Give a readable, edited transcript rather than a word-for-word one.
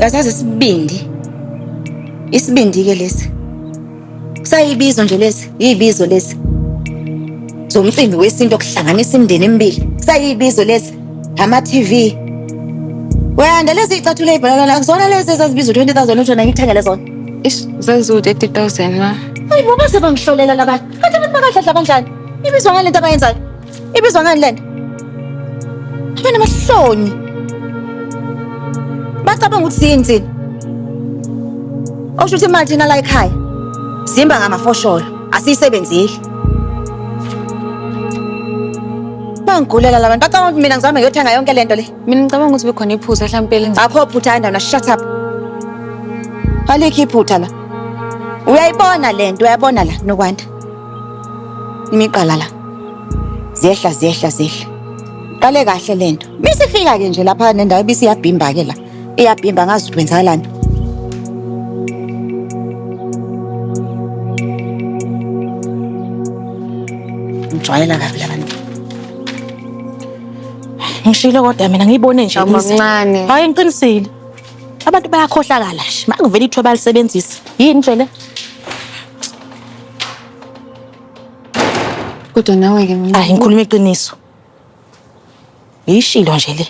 Yazazi isibindi. Isibindi-ke lesi. Kusayibizo nje lesi, yibizo lesi. Zomcimbi wesintu okuhlanganisa imindeni emibili. Kusayibizo lesi. Ama-TV. Wena lezi iy'cathulo ey'bhalelana akuzona lezi ezazibizwa u-20,000 uthi wena ngikuthengele zona. Ish, zaziwu-30,000 ma. Hayi bo baze bangihlolela labantu. Kanti abantu bakadladla kanjani? Ibizwa ngani lento abayenzayo? Ibizwa ngani lento? Abanamahloni. Bacabanga ukuthi siyini thina? Okusho ukuthi imali thina la ekhaya simba ngamafosholo, asiyisebenzeli. Bangigulela labantu. Bacabanga ukuthi mina ngizame ngiyothenga yonke lento le. Mina ngicabanga ukuthi bekhona iphutha hlampe elenza. Akho phutha yandana, shut up. Alikho iphutha la. Uyayibona lento, uyayibona la Nokwanda. Imiqala la. Ziyehla ziyehla ziyehla. Qale kahle lento. Misifika ke nje lapha nendawo ibisiyabhimba ke la. Iyabhimba ngazi ukuthi kwenzakalani. Ngijwayela kabi labantu. Ngishilo kodwa mina ngiyibone nje. Awu, mamncane. Hayi ngiqinisile. Abantu bayakhohlakala nje. Makuvela ithuba balisebenzisa. Yini nje le? Kodwa nawe-ke mina. Hayi ngikhuluma iqiniso. Ngiyishilo nje le.